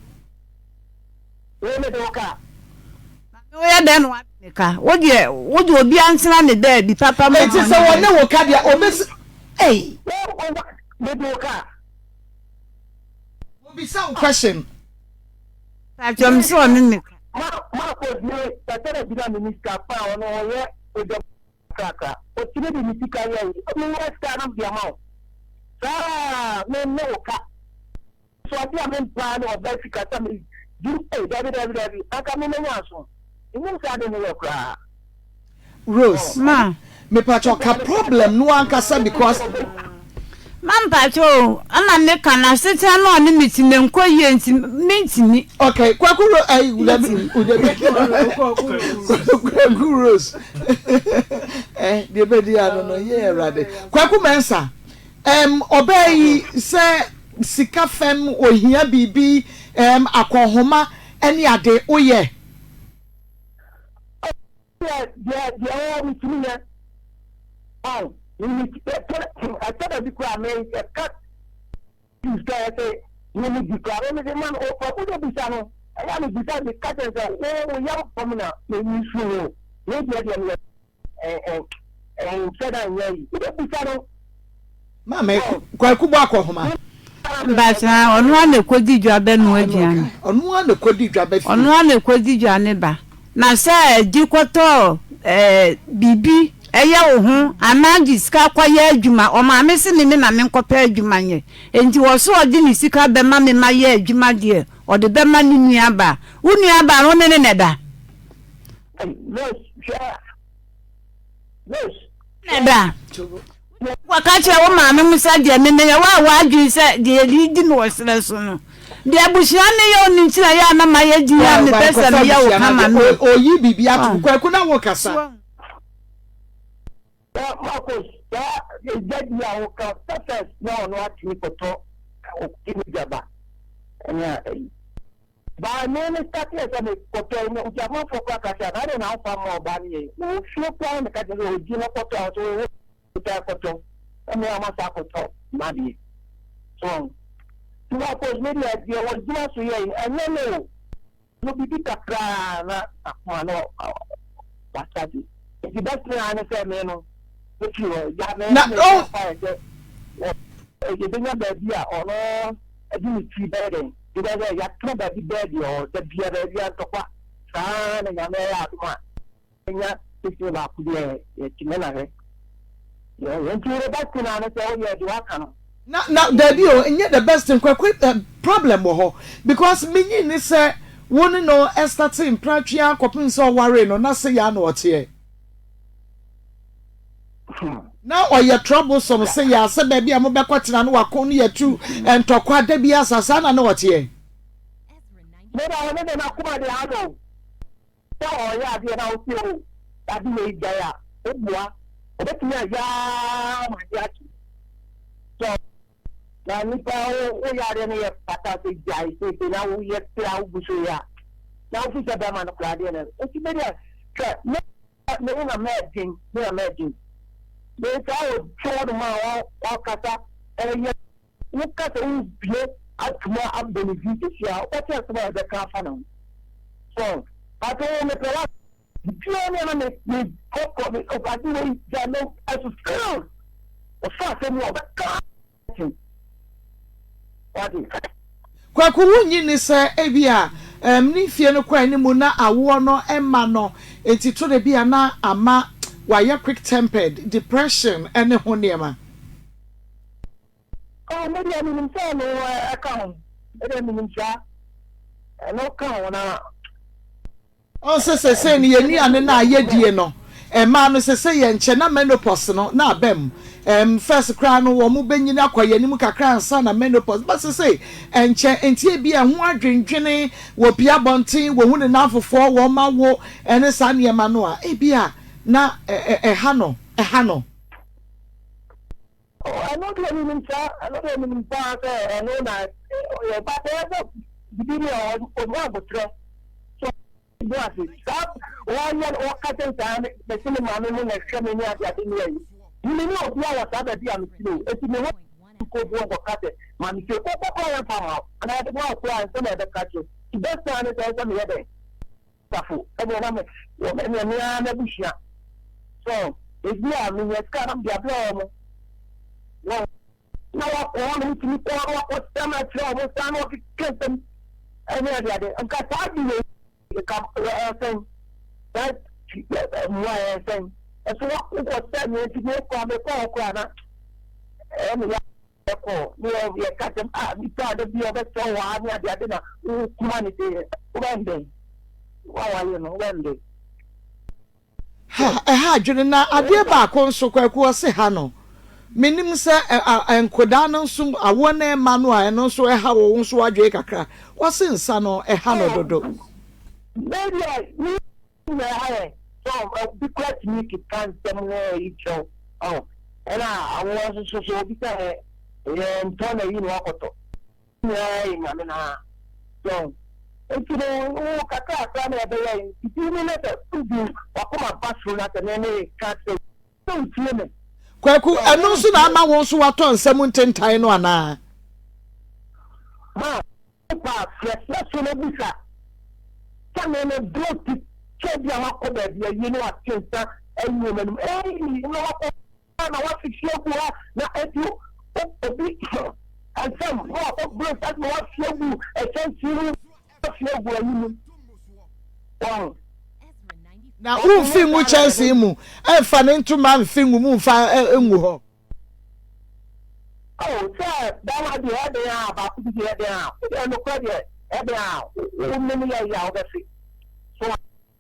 Wo me de wo ka. Maame woyɛ dɛn na wade me ka wo deɛ wo deɛ obiara ntena ne baabi papa ma Eti sɛ wɔne wo ka deɛ obesi ei. Wo wo me de wo ka. Obisa wo question. Paatwɔ me sɛ ɔne me ka. Ma ma kɔ me pɛsɛ dɛ bi na me ni sika pa ɔno ɔyɛ ɔdwa. Kakra. Otumi de ne sika yɛ ayi. Menya sika a na mede ama wo. Saa a me ne wo ka. So ade a mempɛ ara ne ɔbaa sika sɛ me di ei dabi dabi dabi anka me menya aso. Mennim saa ade no yɛ koraa. Rose, Ma. Mepakyɛw ka problem no ankasa because. Ma mpakyɛw o, ɛna me ka no asetena no a ɔne me te no ɛnkɔ yie nti mentumi. Okay, Kwaku Ro ɛyi dabi dabi Kwaku Rose eh deɛ bɛdi ano no yɛ awurade Kwaku Mensah ɛm ɔbaa yi sɛ sika fam ohia biribi ɛm akɔnhoma ɛne ade woyɛ. Deɛ deɛ deɛ ɔwɔ metumi yɛ ɔn me me ɛtɔ da bi koraa me ɛka sika yɛ sɛ me me di koraa me me de ma no ɔkɔ de bisa no ɛyɛ a me bisa me ka kyerɛ sɛ wo wo yam fam na me me su ho me deɛ deɛ me yɛ ɛ ɛ ɛ nkyɛ da nyɛ yi wo bɛ bisa no. Maame Kwaku bɔ akɔhoma. Mpakyɛ ɔno ara na ɛkɔdi dwa bɛnoa aduane. Ɔno ara na ɛkɔdi dwa ba fie. Ɔno ara na ɛkɔdi dwa ne ba. Na sɛ gye kɔtɔ ɛɛ biribi ɛyɛ wo ho anaa gye sika kɔyɛ adwuma. Ɔmaame se me me na menkɔpɛ adwuma nyɛ. Enti ɔse ɔde ne sika bɛma me mayɛ adwuma deɛ ɔde bɛma ne nua baa. Wo nua baa no wo ne no na ɛda? Nurse hwɛ nurse. Na da. Kɔka kyerɛ wo maame mo sɛ deɛ memeyɛ wo a w'adwene sɛ deɛ yɛde di no wɔ serɛ so no, deɛ abusua no yɛ wo no nti na ɛyɛ a na mayɛ din a mepɛ sɛ meyɛ wo kama no. Oyi biribi ato Kwaku na wo kasa. Marcus, saa egya bi a woka sɛ first na ɔno atumi kɔtɔ ɔkɔgye ne gya ba ɛne a ɛyi. Baa me me starteɛ sɛ me kɔtɔ yi no nti amanfoɔ koraa ka sɛ na adɛn na womfa mma ɔbaa no yɛ yi. Mewɔ fie koraa na meka kyerɛ sɛ ɔgye na kɔtɔ a ɔsɛ ɔwɔ taa kɔtɔ na me a masa akɔtɔ m'adeɛ. So wɔn. Nti Marcus me deɛ deɛ wɔgyina so yɛ yi ɛnyɛ no o. No biribi kakra na akoma no wasate. Nti best thing ara ne sɛ me no mefiri hɔ. Gya me Na me oh. bɔ mpaeɛ sɛ yɛbɛnya baabi a ɔno de ne ti bɛyɛ dɛn because yɛatena baabi bɛɛ deɛ ɔ da bia baabi a ntɔkwa saa na Nyame ayɛ adom a Nya titire baako bi a yɛtumi na hwɛ. Nti the best thing ara ne sɛ woyɛ deɛ waka no. Na na dabi o nyɛ the best thing kwaku eh, problem wɔ hɔ because menyi nni sɛ wo ne no startee mpratwe ara kɔpem sɛ ɔwaree no na sei ara na ɔteɛ. Na ɔyɛ troublesome sei ara sɛ baabi a mobɛkɔ tena no wako no yɛtu ntɔkwa da biara saa saa na na ɔteɛ. Me da ɔno de n'akoma de ano. Sɛ ɔreyɛ adeɛ na wose oh ade wei gyae a, woboa. Ɔbɛtumi ayɛ ara ma adeɛ akye. So na nipa woyɛ adeɛ no yɛ pata sɛ gyae seesei na woyɛ sɛ a wogu so yɛ a, na wofi sɛ bɛrima no koraa adeɛ no. Nti me deɛ hwɛ me me na mɛɛden me na mɛɛden. Me saa ɔtwe hɔ nom a ɔkasa ɛyɛ. Woka sɛ worebue atom a abɔ ne din sisi a, wobɛte asɛm a yɛbɛka afa ne ho. So but wo mepɛ wa biribiara ne a na me me kɔkɔ me ade wei gya no ɛso still ɔfa asɛm mu a ɔbɛka akyi. Wate? Kwaku wonnye nni sɛ ebia ɛm ne mfie no kɔ anim na awoɔ no mma no nti to da bi a na ama wayɛ quick tempered, depression ne ho nneɛma? Oh, me deɛ menim sɛ ɛno ɛka ho. Me deɛ menim saa. Ɛno ka ho na. Ɔn sɛ sɛsɛi no yɛn nnuane no a yɛdie no mmaa no sɛsɛi yɛnkyɛ na menopause no na aba mu. Ɛm first koraa no wɔn bɛnyini akɔ yɛn anim kakra ansa na menopause but sɛsɛi ɛnkyɛ nti ebia ɛho adwendwene wɔpie abɔnten wɔhu ne nnamfofoɔ wɔn awo ɛne saa nneɛma no a ebia na ɛha no ɛha no. Oh, ɛno deɛ menim saa, ɛno deɛ menim paa sɛ ɛno na ɔyɛ ba bɛyɛ sɛ bibi ne ɔmo abotrɛ so bu ase saa wɔyɛ no wɔka sɛ saa mɛsi me maame mu na ɛhwɛ me ne ade ade ne ayi me ne obi a wɔ saa baabi a mesi no eti me ho nkɔ bu nkɔka sɛ maame fie kɔkɔ kora yɛn fa ma anaa yɛde ma ɔkora nsɛm a yɛbɛka kyerɛ ti bɛsa ne sɛ sɛ meyɛ dɛn Safo, ɛnneɛ na me wɔ me ɛnneɛ me ara m'abusua. So ebi a menya sika na mede abrɛ wɔn. Wɔn na wakɔ hɔ nom tumi kɔ na wakɔ sɛm akyerɛ wɔn saa na wɔkeka nsɛm ɛne ade ade. Nka saa de wei nka ɛsɛn saa mmoa ɛsɛn. Ɛso wakɔ sɛ me nti mekɔ a mekɔ hɔ koraa na ɛyɛ me ya. Kɔ ne yɛ ka sɛ ah nipa a da bi ɔbɛsɛ wɔ ha ne ade ade na wokuma ne de wobɛn dɛn wawale no wobɛn dɛn. Ha ɛha adwene na adeɛ baako nso kwaku ɔse ha no menim sɛ nkodaa no nso awoɔ no ɛma no a ɛno nso ɛha wo nso wadwene kakra ɔse nsa no ɛha no dodo. Baabi a Na ɛha yɛ sɛ obi koraa tumi keka nsɛm ne ayi kyerɛ wo ɔho ɛna awoɔ nso so so obi sɛ yɛ ntɔ na yi na wakɔtɔ nyinaa yɛ nyame naa so nti no wo kakrakra na ɛbɛyɛ nti ne ne sɛ wodi wakoma ba soro na sɛ ne ne ka kyerɛ sɛ wotie me. Kwaku, ɛno nso na ama wo nso watɔ nsɛm ntentan no anaa? Ma Wopa a, frɛfrɛ so na bisa. Sɛ me no, bro ti sɛ bi a wakɔ baabi awie na wate nsa ayi wɔ m'anim. Ei, na wakɔ ha na wahwehwe agu ha na eti obi nsɛm na wakɔ bro nsa na wahwe agu ɛkyɛnsee mu, wahwe agu ayi mu. Wɔn. Na womfi ngu kyɛnsee mu, ɛmfa ne ntoma mfi ngu mu mfa ngu hɔ. Oh, sɛ bɛrima deɛ ɛyɛ den a, baako bi deɛ ɛyɛ den a, wodeɛ nokorɛ deɛ ɛyɛ den a, wo ne no yɛ yɛ a wobɛfe. So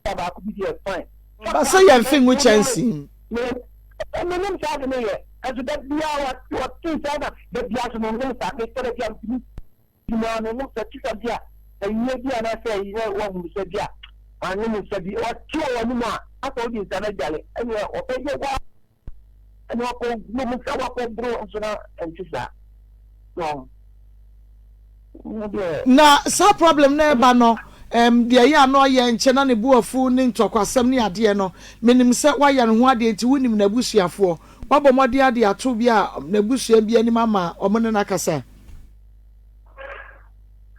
a baako bi deɛ fine. Ba sɛ yɛmfe ngu kyɛnsee mu. Menim saa ade no yɛ, nanso da biara wɔte nsa na da biara nso menom saa. Metɔ da bi a metumi di mu ara menom saa ti sɛ bi a ayie bi anaasɛ ayi na wɔahunu sɛ bi a manom nsa bi. Wɔte wɔ w'anim a, asɛ wode nsa no agyale ɛneɛ wɔbɛyɛ wo ara ɛne wakɔ nom nsa wakɔ boro nso na ɛnte saa. So Na saa problem no ɛba no ɛm deɛ ɛyɛ a na ɔyɛ nkyɛ na ne bo afu ne ntɔkwasɛm ne adeɛ no menim sɛ woayɛ ne ho adeɛ nti wonim n'abusuafoɔ woabɔ mmɔden ade ato bi a n'abusua bi anim ama wɔn ne no akasa.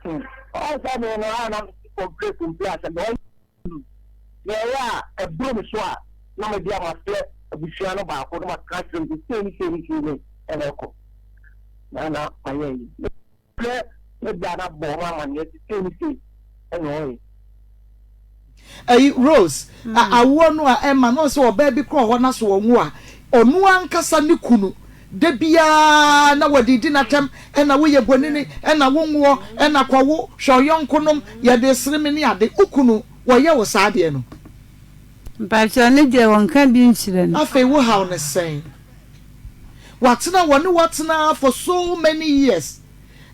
Hmm. Ɔn sɛ me no a na complain complain asɛm na ɔyɛ na ɛyɛ a ɛboro me so a na mede ama frɛ abusua no baako na maka akyerɛ no sɛ sei ne sei ne sei ne ɛna ɛkɔ na na mayɛ yi. Frɛ ne bra na bɔ wɔn amaneɛ sɛ sei ne sei na ɔyɛ. Ayi Rose, a awoɔ no a ɛma no sɛ ɔbaa bi korɔ hɔ na so ɔnwo a, ɔno ankasa ne kunu da biara na wɔde di n'atɛm, ɛna woyɛ bonini, ɛna wonwoɔ, ɛna kɔwo, hwɛ ɔyɔnkonom, yɛde sere me ne ade. Wo kunu, wɔyɛ wo saa adeɛ no? Mpakyɛw ne deɛ wɔnka bi nkyerɛ no. Afei wo haw no sɛn? Watena wɔne wo atena for so many years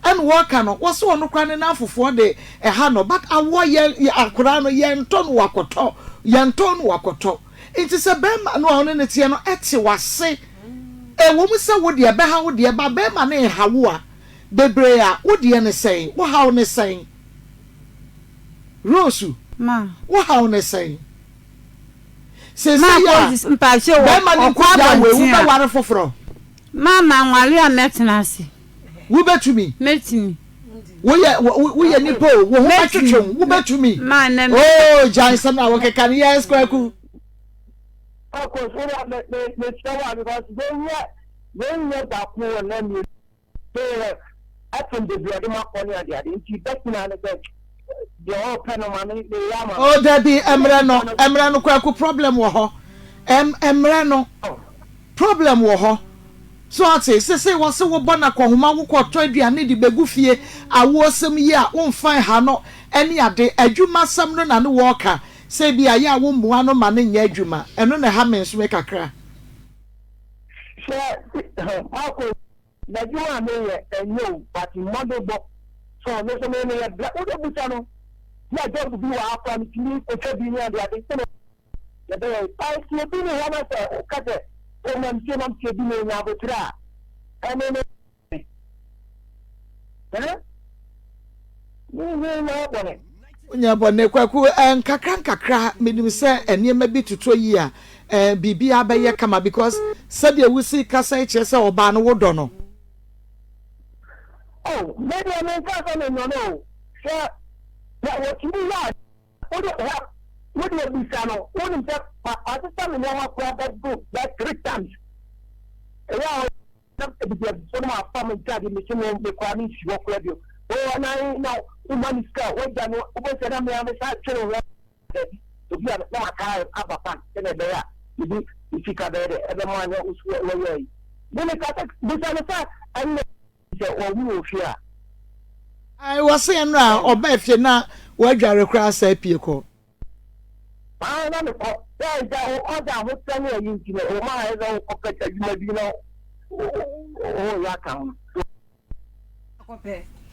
ɛna wɔka no wɔse ɔno koraa ne nanfofoɔ de ɛha no but awoɔ yɛ akoraa no yɛntɔ no wakɔtɔ yɛntɔn no wakɔtɔ nti sɛ bɛrima no a ɔne no teɛ no ɛte wase ɛwɔ mu sɛ wo deɛ ɛbɛha wo deɛ ba bɛrima no nha wo a bebree a wo deɛ ne sɛn wo haw ne sɛn Rose wo haw ne sɛn. Seesei a bɛrima no nkogyaa wei, wobɛware foforɔ? Ma manware a mɛtena ase. Wobɛtumi? Mɛtumi. Woyɛ woyɛ nipa o, wo ho bɛtwetwe wo, wobɛtumi? Ma nɛ mɛ. Oo gyae nsɛm na wokeka no, yes Kwaku. Kwaku, so me me me sɛ wa because yɛnyɛ yɛnyɛ baako wɔ na mmienu. Sɛ ɛfam baabi a ɔde makɔ ne adeade nti bɛtena ne sɛ deɛ ɔpɛ no ma me meyɛ ama no. Oh dabi ɛmrɛ no ɛmrɛ no kwaku problem wɔ hɔ ɛm ɛmrɛ no problem wɔ hɔ so ate sese wɔse wobɔ no akɔhoma wokɔ tɔ aduane de begu fie awoɔsɛm yi a wonfa nha no ɛne ade adwuma sɛm no na ne wɔɔka sɛ ebi a yɛ a wommoa no ma no nyɛ adwuma ɛno na ɛha me nso me kakra. Hwɛ Marco N'adwuma a meyɛ ɛnyɛ o but mmɔdenbɔ so me nso me meyɛ brɛ wode busa no bi a job bi wɔ ha koraa metumi kɔtwa bi ne ade ade sɛ yɛbɛyɛ but sɛ obi ne hɔ na sɛ woka sɛ o mam sie mam sie bi na onya aboterɛ a ɛne ne ɛ ne ne nyɛ bɔne. Wonyɛ bɔne Kwaku eh, nkakra nkakra menim sɛ nneɛma bi totɔ yie a eh, biribiara bɛyɛ kama because sɛdeɛ wosi kasa yi kyerɛ sɛ ɔbaa no wodɔ no. Oh, me deɛ menka sɛ menɔ no o, sɛ na wɔtumi yɛ a wode hɛ wode abisa no wonim sɛ masesa me nneɛma koraa bɛdo bɛ three times ɛyɛ a Na abusuafo no afa me ntade mese no me koraa mensi hɔ koraa bio. Oh na na woma me sika a wagya no wobɛhu sɛ na me ara mesan twere ho baabi obi a na maka aba bank sɛnea ɛbɛyɛ a mede me sika bɛyɛ dɛ ɛbɛma na wɔyɛ ayi. Me meka sɛ bisa no sɛ ɛnna sɛ wɔwu wɔ fie a. Ae wɔse ɛnora a ɔbaa fie na wadware koraa saa pie kɔ. Maa na mekɔ sɛ agya wo ɔdze ahokyerɛ ne ayi nti no ɔma ayɛ sɛ wokɔpɛ adwuma bi na woyɛ aka ho.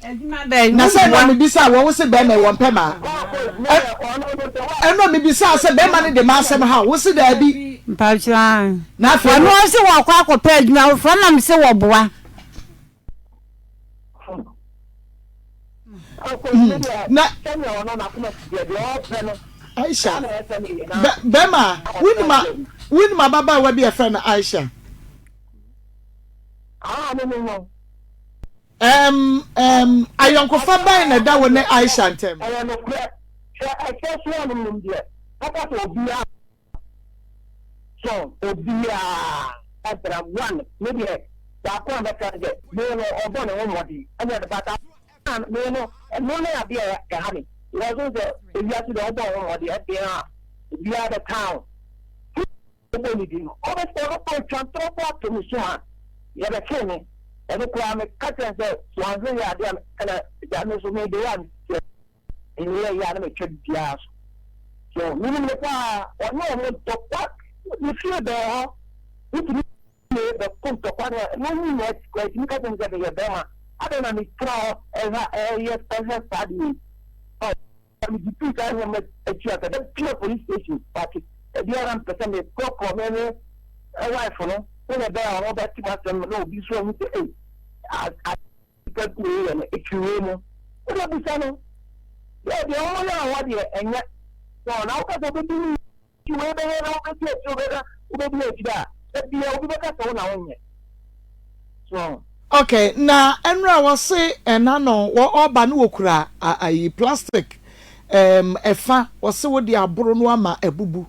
Na sɛ ɛno a mebisaa wɔ wo se bɛrima yi wɔmpɛ maa ɛno a mebisaa sɛ bɛrima no de m'asɛm ha wo se daabi. Mpakyɛ Na afei wɔn se wɔkɔ akɔpɛ adwuma foforɔ na mese wɔboa. Na Aisha, bɛrima, wonim a, wonim ababaawa bi a yɛfrɛ no Aisha? Um, um, ayɔnkofa bɛn na ɛda wo ne Aisha ntam? Ɛyɛ nokorɛ, sɛ ɛsɛ so a no deɛ, ɛka sɛ obiara So obiara ɛbra one me deɛ baako a mɛka ne sɛ me no ɔbɔ ne ho mmɔden ɛne ade but a me no ɛno ne adeɛ a ɛha me because wohu sɛ ewiase deɛ wobɔ ho mmɔden ɛdeɛ a obiara bɛka wo wobɔ ne din no ɔbɛ ɔno ɔtwa ntorɔ bɔ ato me so a yɛbɛtee me ɛno koraa meka kyerɛ sɛ so anhwɛ yɛ adeɛ a ɛna gya me nso mede yɛ a Meyɛ yɛ a na metwa biribiara so. So menim no paa, ɔne wɔn ntɔkwa, ne fie bɛn hɔ. Wotumi bɛko ntɔkwa no a, na wɔn nyinaa ti koraa tumi ka kyerɛ me sɛ meyɛ bɛrima. Adɛn na metra hɔ ɛha ɛyɛ ɛhwɛ saa adeɛ yi? Na megye tuu saa nneɛma akyi ansa bɛpia police station but ebiara mpɛ sɛ mekorɔkorɔ me ne wife no sɛdeɛ ɛbɛyɛ a wɔn bɛte m'asɛm na obi nso ahu sɛ ei nipa bi wei yɛ no ɛfiri wei mu wode bisa no yɛ deɛ wɔn yɛ wɔ deɛ ɛnyɛ so na wokasa wobɛdi ne Nti wei bɛyɛ na wobɛdi akyire wobɛka wobɛdi akyire a da biara obi bɛka sɛ wo na wonyɛ so. Ok na ɛnora wɔse ɛna no wɔ ɔba no wɔkura ayi plastic ɛɛm ɛfa wɔse wode aboro no ama abubu.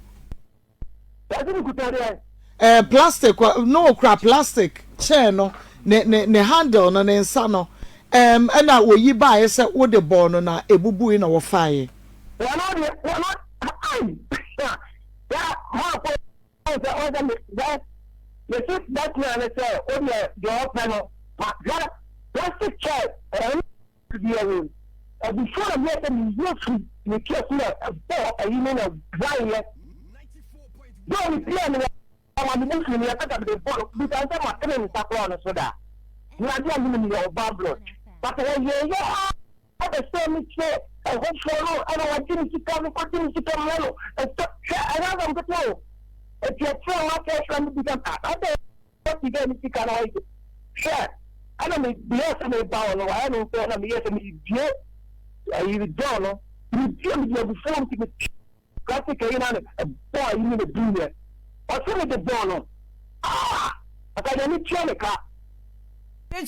Plastic kuta deɛ. Ɛɛ plastic no ɔkura plastic chair no ne ne ne handle no ne nsa no ɛɛm ɛna wɔyi baeɛ sɛ wode bɔɔ no na ɛbubui na wɔfaeɛ. Wɔn deɛ wɔn ai ya maa kɔ sɛ ɔsɛ me sɛ mesi bɛtena ne sɛ o deɛ deɛ ɔpɛ no ma hwɛ plastic chair ɛno deɛ wo abufuo na meyɛ sɛ meyɛ firi me tia so na ɛbɔ ayi ne na guaeɛ dɔɔ me pia no ɔma me bu firi meyɛ sɛ mede bɔ no bisa sɛ matene nsa koraa no so da na adeɛ a menim yɛ ɔbaa blɔd but ɔyɛyɛ a Ɔpɛ sɛ mekyerɛ ɛhɔfoɔ no ɛna wagye ne sika no kɔgye ne sika mmerɛ no ɛsɛ hwɛ ɛnyɛ asɛm ketewa o ɛti ɛkyerɛ wɔn akyerɛkyerɛ me bisa ah adɛ wɔte dɛ ne sika no ayɛ hwɛ ɛna me meyɛ sɛ meba hɔ no wayɛ no nso ɛna meyɛ sɛ mebie ayi dɔɔ no mebie mede abufuo nti me Plastic ayi na ɛbɔ ayi ne na bu yɛ. Ɔse me de bɔɔ no. Ah! Ɔka nyame tua me ka.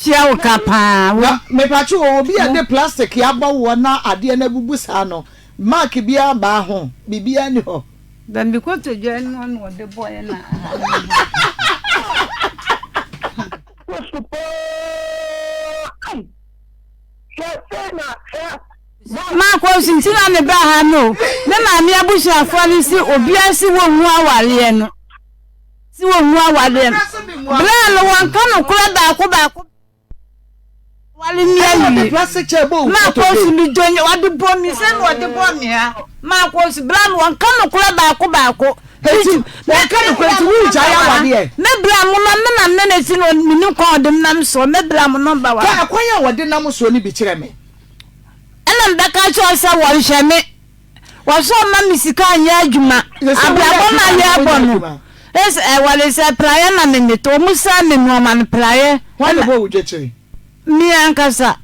Tua wo ka paa wo. Na mepatwo o obi a de plastic abɔ woɔ na adeɛ no abubu saa no mark biara mmaa ho biribiara nni hɔ. Ba me kotodwe anim hɔ na ɔde bɔeɛ na aha no abu. Wosu paa ai hwɛ sei na hwɛ. Makɔ nso nti na mebaa ha no o. Me maame abusuafoɔ no se obiara se wɔnhu awareɛ no. Se wɔnhu awareɛ no. Berɛ a no wɔnka nokorɛ baako baako. Wale me awie. Makɔ nso medɔ ɔde bɔ me sɛ na ɔde bɔ me ha. Makɔ nso berɛ a no wɔnka nokorɛ baako baako. Eti wɔnka nokorɛ nti woregyae awareɛ. Me bra mo na me na me na si no menim kwan a ɔde nam soɔ. Me bra mo nɔmba wa. Ka ɛkwan a wɔde nam soɔ no bi kyerɛ me. Ɛna mebɛka akyerɛ wo sɛ wɔnhwɛ me. Wɔsɛ ɔma me sika nyɛ adwuma. Abrabɔ no a yɛbɔ no, ɛsɛ ɛwɔre sɛ praeɛ na me metɔ. Wɔn sɛ me nnoɔma no praeɛ. Hwan na ɛbɔ wo dwakyire? Me ankasa.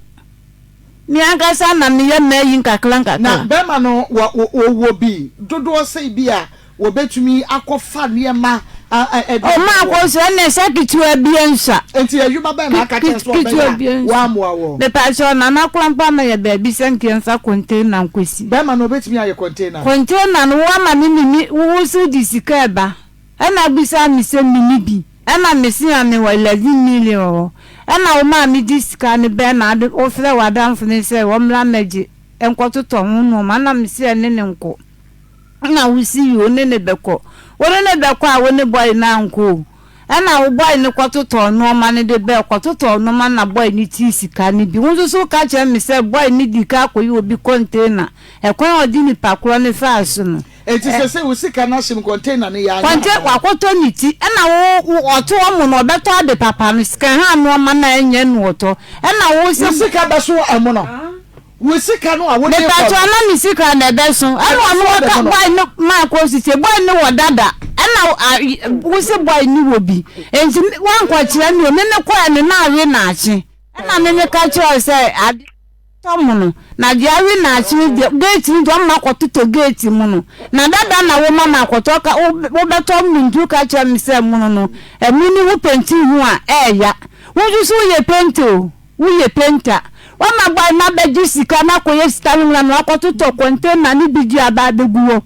Me ankasa na meyɛ m'ayi nkakra nkakra. Na bɛrima no wɔ wɔ bi dodoɔ sɛ bi a Wɔbɛtumi akɔfa nneɛma de abrɛ wɔn. Ɔmaa kɔ so ɛnna ɛsɛ ketewa bi nsua. Enti adwuma bɛn na aka kyerɛ sɛ ɔbɛyɛ a woammoa wɔn? Mepakyɛw, Nana Korampah ma yɛ baabi sɛ nka yɛmfa container nkɔsi. Bɛrima no ɔbɛtumi ayɛ container? Container no woama me menni, wo nso wode sika ɛba. Ɛna wobisaa me sɛ menni bi. Ɛna mese a mewɔ 11 million wɔ hɔ. Ɛna womaa mede sika no bɛɛ na wofrɛ w'adamfo no sɛ ɔmmra mmɛgye nkɔtotɔ ho nnoɔma. Ɛna mese ɛne no nkɔ. Nna wo si yi wo ne no bɛkɔ. Wo ne no bɛkɔ a wo ne boy no ankɔ o. Ɛna wo boy no kɔtotɔɔ nnoɔma no de bae, ɔkɔtotɔɔ nnoɔma no na boy no tii sika no bi. Wo nso so woka kyerɛ me sɛ boy no dii kan akɔyi obi container. Ɛkwan a ɔde nipa korɔ no faa so no. Enti sesei wo sika no ahyem container no yɛ anyɛ Conte anaa? wakɔtɔ ne ti. Ɛna wo wo ɔto ɔmo no ɔbɛtɔ ade papa no, sika ha nnoɔma no a ɛnyɛ no ɔtɔ. Ɛna wo sɛ. Wo sika bɛso ɛmono. Wo sika no a wode kɔ no. Mepakyɛw na me sika na ɛbɛso. Ɛna ɔno ɔka boy no maa kɔ sisi boy no wɔ dada ɛna wo se boy no wɔ bi nti wankɔ kyerɛ me o me me kɔɛ no na awe naakye ɛna me me ka kyerɛ sɛ ade tɔ mo no na deɛ awe naakye no deɛ gate no deɛ ɔmo akɔ totɔ gate mu no na dada na wo ma ma akɔtɔ ka wo bɛtɔ mo nti wo ka kyerɛ me sɛ mono no ɛmo ni wo penti ho a ɛɛya wo nso so woyɛ penti o. Wo yɛ painter. Wama boy no abɛgye sika na akɔyɛ sika no nwura na wakɔtotɔ container ne bi de aba abɛgu hɔ.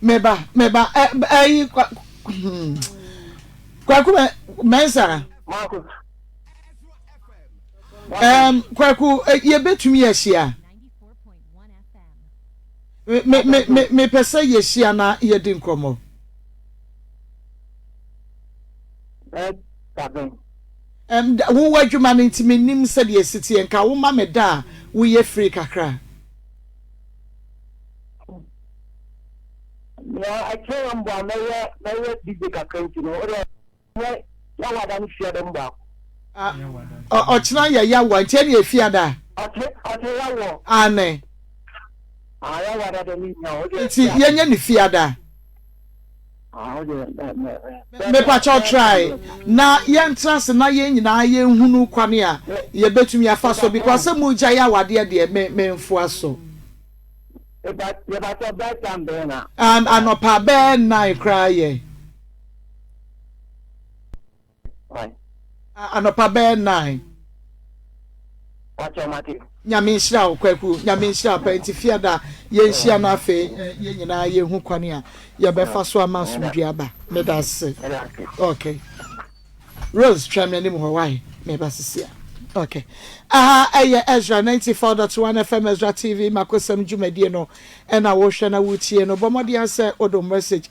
Meba meba ɛ ɛyi kwa hmm kwaku mɛ mɛnsa. Marcus. Um, kwaku yɛbɛtumi ahyia. Me me me mepɛ sɛ yɛhyia na yɛdi nkɔmmɔ. Ɛ daben. Ɛm, wo w'adwuma no nti mennim sɛdeɛ ɛsi teɛ, nka woma me da a woyɛ free kakra. Nea ɛkyerɛ wɔn bɔ a mɛyɛ mɛyɛ busy kakra nti no, wode. Yɛ Yawada ne Fiada mu baako. Ah, ɔkyena yɛ Yawa, nti ɛne Fiada? Ɔkyena Yawɔ. Aane. Ah, Yawada de ne nya o. Nti yɛnyɛ ne Fiada. Ah, o de mɛ mɛ. Mepakyɛw try na yɛntra ase na yɛn nyinaa yɛnhunu kwane a yɛbɛtumi afa so because sɛ mogyae awadeɛ deɛ me memfoa so. Mepakyɛw bɛɛ time bɛn na? Anɔpa bɛɛ nine koraa yɛ. Anɔpa bɛyɛ nine. Nyame nhyira wo Kwaku, Nyame nhyira wo paa. Nti fiada yɛnhyia na afei yɛn nyinaa yɛhu kwane a yɛbɛfa so ama asomdwie aba. Meda ase. Okay. Rose twɛn me anim hɔ why? Meba sisi a. Okay. Aha ɛyɛ Ezra 94.1 FM Ezra TV Makosɛm dwumadie no ɛna wohwɛ na wotie no. Bɔ mmɔden sɛ wode message.